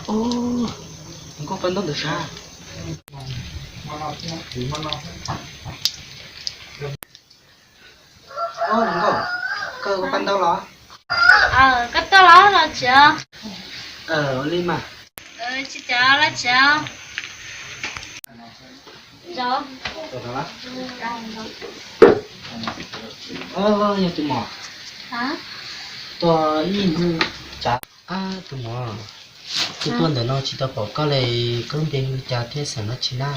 Ub, nkauj paj ntaub ntawd sav. Ub, nkauj, koj ua paj ntaub los? Koj tuaj los los tsis? Ua li mas. Tsis cov los tsis. Yog tus muam, tuaj ib hnub tsav. Tus muam, kuv tuaj ntawm no tsis tau pom koj li, koj lub npe hu li cas thiab xeem dab tsi na?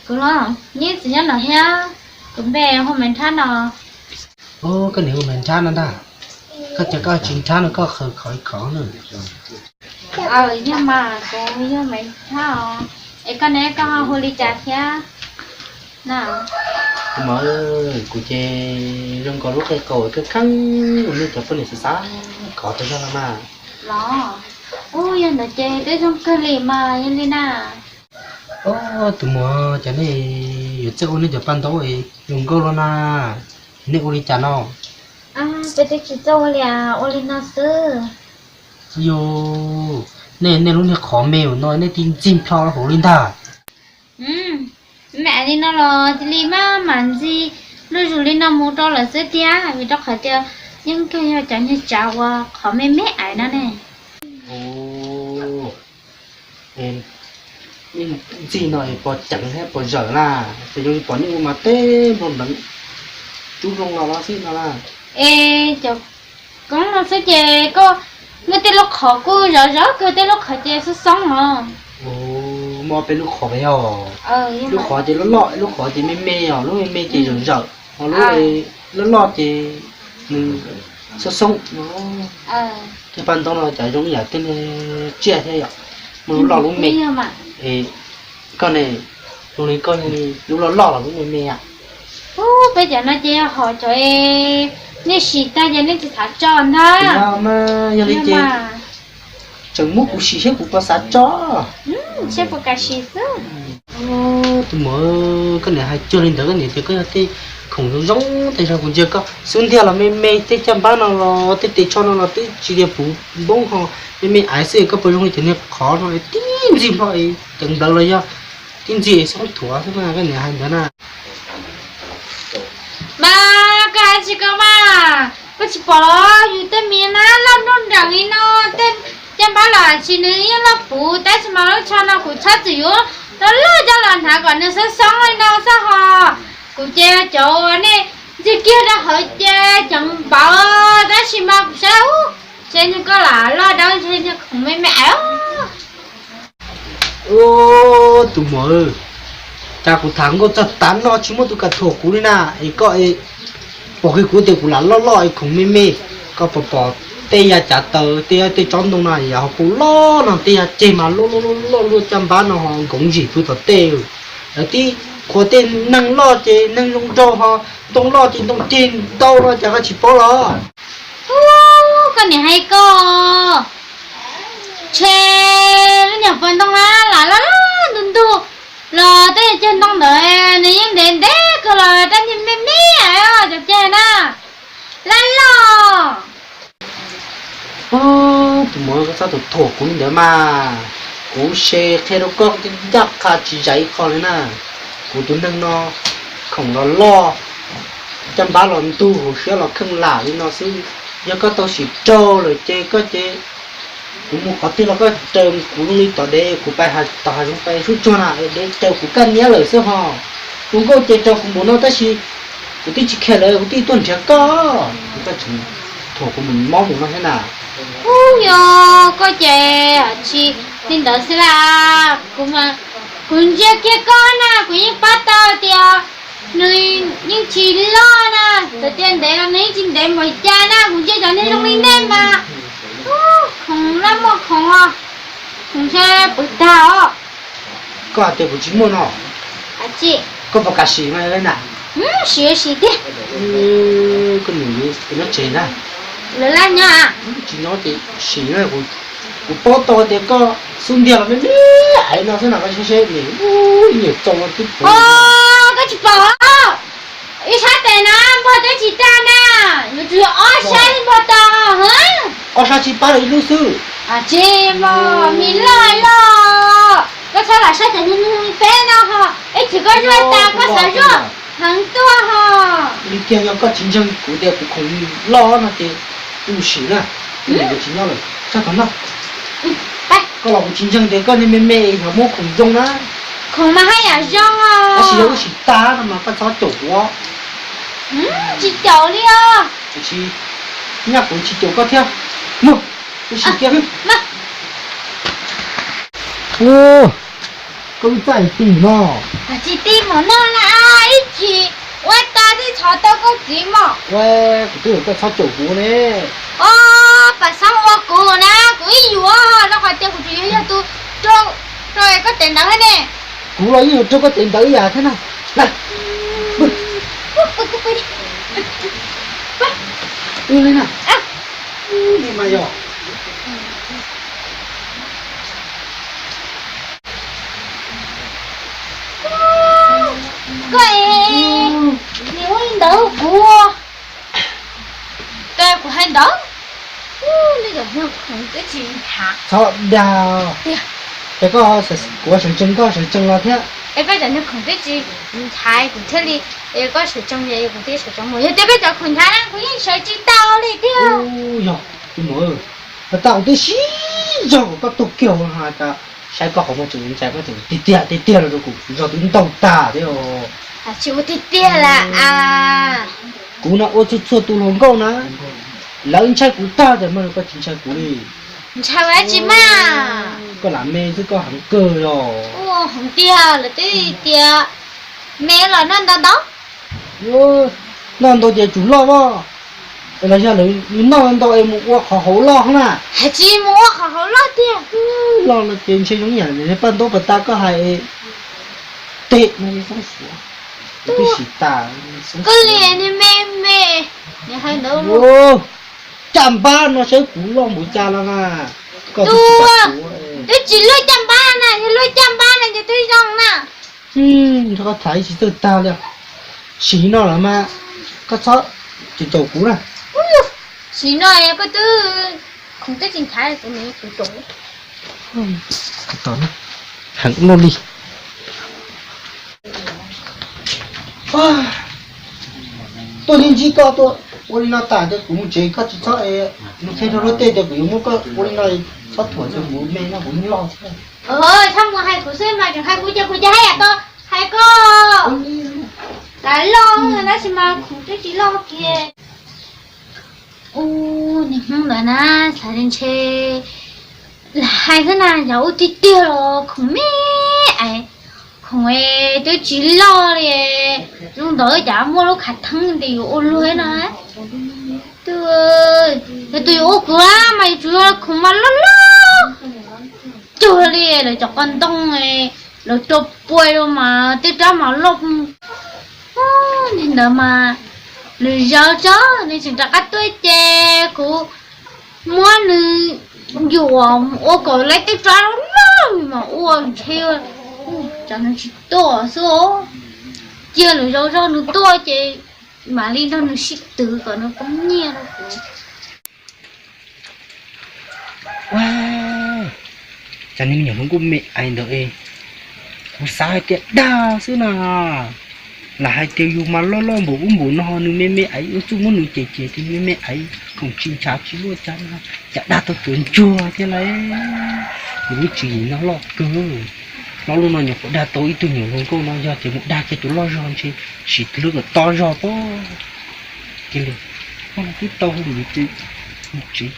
Kuv los nyob tsev nyob no thiab, kuv npe hu Maiv Nrhab no. Ub, koj niam hu Maiv Nrhab no ntag. Koj cas koj tsis nrhab no, koj qhwv khov ib khov na. Aw, yog mas kuv yog Maiv Nrhab os. Es koj ne, koj hu li cas thiab na? Tus muam, kuv ces zoo nkaus lub qe qaum kheej kheej uas nej cov poj niam xav xav kov tau zog no mas. Los, ub, yog ntawd ces twb zoo kawg li mas yog li na. Ub, tus muam, cas nej yuav txawj ua nej cov paj ntaub zoo nkauj luaj na, nej ua li cas no? Peb twb tsis txawj ua li, ua li no xwb. Yus, nej, nej lub niag qhov me no nej tib ntxig nplho hauv li ntag. Me ais li no los cia li maj mam ntxig luj zus li no mus rau lawm xwb tiag, vim rau qhov tias yeej kawg yog cov niag tsav uas qhov me me ais no ne. Ntxig no es pom ceev thiab pom zawm na, ces zoo li pom nej ua mas teb nploo nteev, rub nploo los los xwb no na. Es cov koob no xwb ces koj muaj tej lub qhov kuj zov zov kawg, tej lub qhov ces xoob xoob os. Muaj ob peb lub qhov yog, lub qhov ces loj loj, lub qhov ces me me os, lub me me ces zawm zawm, ho lub loj loj ces nws xoob xoob no. Tej paj ntaub no cas zoo ib yam tej niag tsiaj thiab yom, muaj lub loj lub me. Es koj ne, zoo li koj lub loj loj los lub me me a? Ub, peb cov no ces yog hom cov nej sim tag ces nej tsis xav tso ntag. Yog li ces tseem muab kuv sim seb kuv puas xav tso. Seb puas kam sim xwb. Tus muam, koj niam hais cuag li ntawd, koj niam tias koj yog tej khoom zoo zoo, tej zaum kuv ntsia koj xub ntiag los me me, tej caj npab no los tej tes tsho no los twb tsis tias puv npoob ho me me aiv xwb, koj puas zoo li cov niag qhov no tib ntxig nplho ceev nplawv los yog tib ntxig xoob thuav xwb na, koj niam hais ntawd na. Mas koj hais tsis koj mas, koj tsis pom los yus tej me na loj nruj nreem li no, tej caj npab los tsis nws yeej loj puv, tab sis mas lub tsho no kuv txhob txwm yuav rau loj coj los hnav kom nws xoob xoob li no xwb ho. Kuv ces cov uas nej ntxig kiag rau hauv ces ceev npaum, tab sis mas kuv saib ub, ntshe niag koj lam loj dawb ntshe niag khoom me me aiv. Tus muam, cas kuv tham nkauj txog tav no tsis muaj tus kam thuam kuv li na, es koj pom kiag kuv tias kuv lam loj loj es khoom me me, koj puas pom tej yam cav taws tej yam tej tsob ntoo no yam ho puv loj no, tej yam ceg mas loj loj loj loj, caj npab no ho nkoov zim pw tom tej. Lawv tib qhuas tej neeg loj ces neeg zoo nraug ho, ntoo loj ces ntoo ceg ntau no cas koj tsis paub los? Ub, koj niam hais koj, ntshe lub nyuag poj ntoo na lam loj loj ntug ntug los tej ceg ntoo ntawd nws yeej ntev ntev kawg los dab tsi me me cov ceg na, laj loj. Tus muam, koj txhob tus thuam kuv li ntawd mas, kuv se qhia rau koj ncaj qha tsis zais ib qho li na. Kuv tus neeg no khoom los loj, caj npab los ntug, hauv siab los kheej lam li no xwb. Yog koj tau sim raug lawm ces koj ces kuv mus qhov twg los koj raws kuv zoo li tom dev, kuv pais tom hav zoov pais sub tsuag na, dev raws kuv kaj niab lawm xwb ho. Tus nkauj ces raug kuv npaum no tab sis kuv twb tsis khe lawm, kuv twb tuaj nrhiav koj, koj tseem thuam kuv mus mob mus no thiab na. Ub, yog koj ces tsis li ntawd xwb las, kuv ntsia kiag koj na kuv yeej pab tau tias nws yeej tsis loj na, txawm tias ntev los nws yeej tsis ntev npaum cas na, kuv ntsia cov niag zoo li nej mas, khoom loj muaj khoom os, khoom ntshe pw tag os. Koj hais tias kuv tsis muaj no, koj puas kam sim mas na? Sim sim tiag. Koj niam nyob tsev na? Lawv laj nyob. Tsis nyob ces sim na, kuv paub tau tias koj xub ntiag los me me aiv no xwb na, koj saib seb niam, niam txaus twb puv. Koj tsis pom ib sab tes na, Twb tsis tag na, yuav tsum yog ob sab li npog tau. Ob sab tsis pab los ib lub xwb. Tsis mas, me loj loj, koj txhob lam saib cov niag peb no ho, ib chim koj zuaj tas koj xav zuaj heev tuaj ho. Li tiag yog koj tsis ntseeg kuv tias kuv khoom loj no ces kuv sim na, kuv tsis nyob lawm, txhob tham no. Koj los kuv tsis ntseeg tias koj niag me me yog muab khoom zoo na. Khoom mas haj yam zoo. Tab sis yog wb sim tag no mas koj txhob caum kuv. Tsis caum li os. Tiam sis nyaj kuv tsis caum koj thiab. Mus, wb sim kiag. Koj wb txaj tig no. Tsis tig mom no na, ib chim ua tas twb thov tau koj txiv mog. Ua, kuv twb yog koj txhob caum kuv ne. Os, pam xeeb ua kuv na, kuv ib yuav rau qhov tias kuv tsis yog yog tus rau, rau koj tes ntawd thiab ne. Kuv los yeej yuav rau koj tes ntawd ib yam thiab na. Li na, li mas yog. Koj es, nws ua li ntawd kuv, kuv hais ntawd, nej cov niag khoom twb tsis nrhav. Txhob dag. Es koj, kuv sawv tsees koj sawv tsees los thiab. Es koj cov niag khoom twb tsis nrhav kuv thiaj li, es koj sawv tsees es kuv thiaj sawv tsees mus. Yog tias koj cov khoom nrhav na kuv yeej sawv tsis tau li thiab. Yog, tus muam, tau kuv twb sib zog kom koj tuag kiag hauv no cas saib koj qhov muag tseem ntshai koj tseem tiag tiag tiag tiag los rau kuv, kuv zog twb ntaug tag thiab. Tsis ua tiag tiag lawm. Kuv no ua txhua txhua tus hluas nkauj na, lawv ntshai kuv tag tias mas koj tsis ntshai kuv li. Ntshai ua dab tsi mas. Koj lam me xwb koj heev kawg yog. Ua heev tiag lawm twb tias me los noj ntau ntau. Noj ntau ces tsum loj loj. Los yog lawv noj ntau es mus ua qhov hauv loj na. Hais tsis mus ua qhov hauv loj tiag. Loj no ces ntshe zoo yam li paj ntaub pas tas koj hais es, tes no xoob suav, twb sim tas. Koj li niag me me, niag hais ntawd. Caj npab no saib kuv loj npaum cas los na. Koj twb tsis luaj caj npab na, yog luaj caj npab na ces twb zoo na. Nrog koj tham ib tsis txawj tag li. Sim no lawm mas koj txhob caum kuv na. Sim no koj twb khoom twb tsis nrhav kuv nws tus caum. Heev luaj li. Tuaj ntsib ntsib koj tuaj ua li no tas ces kuv mus tsev, koj tsis txhob es nws qhia rau luag tej tias kuv yuav muab koj ua li no, txhob thuam tias kuv me no kuv yeej loj thiab. Txhob mus hais kuv xwb mas tseem hais kuv ces kuv ces haj yam tau hais koj. Lam loj tab sis mas khoom twb tsis loj kiag. Ub, niag Hmoob ntawd na, xav li ntshe lam hais xwb na, yog ua tiag tiag los khoom me es, khoom es twb tsis loj li. Zoo ntawd cas muaj lub khav theeb ntes yuav ua luag no. Yog tus yuav ua kuv mas yuav tsum yog khoom mas loj loj cuag li lawv cov qos ntoo, lawv rau pua rau mas tej rab mas loj. Niag ntawd mas nws zov zov nws tseem rov qab tuaj ces kuv muab nws yuam ua kom lawv tej rab loj loj mas ua ntshe cov nws tsis tuaj xwb. Cia nws zov zov nws tuaj ces mam li nrog nws sib twv kom nws poob nyiaj rau kuv. Ua, cas niag me nyuam hluas nkauj me aiv ntawd es, kuv xav hais tias dag xwb na. Lam hais tias yus mas loj loj npaum ub npaum no, nws me me aiv ua txuj muab nws cem cem tias me me aiv khoom tsis ntshav tsis luaj cas no, cas dag tau cuav ntsuag thiab lauj. Nws lub tswv yim no loj kawg. Loj loj no nyuam qhuav dag tau ib tug nyuam hluas nkauj no, yog tias mus dag kiag tus loj zog ntshe sim twg lub kom to zog pob. Kiag li, twb tau hu mus tsev.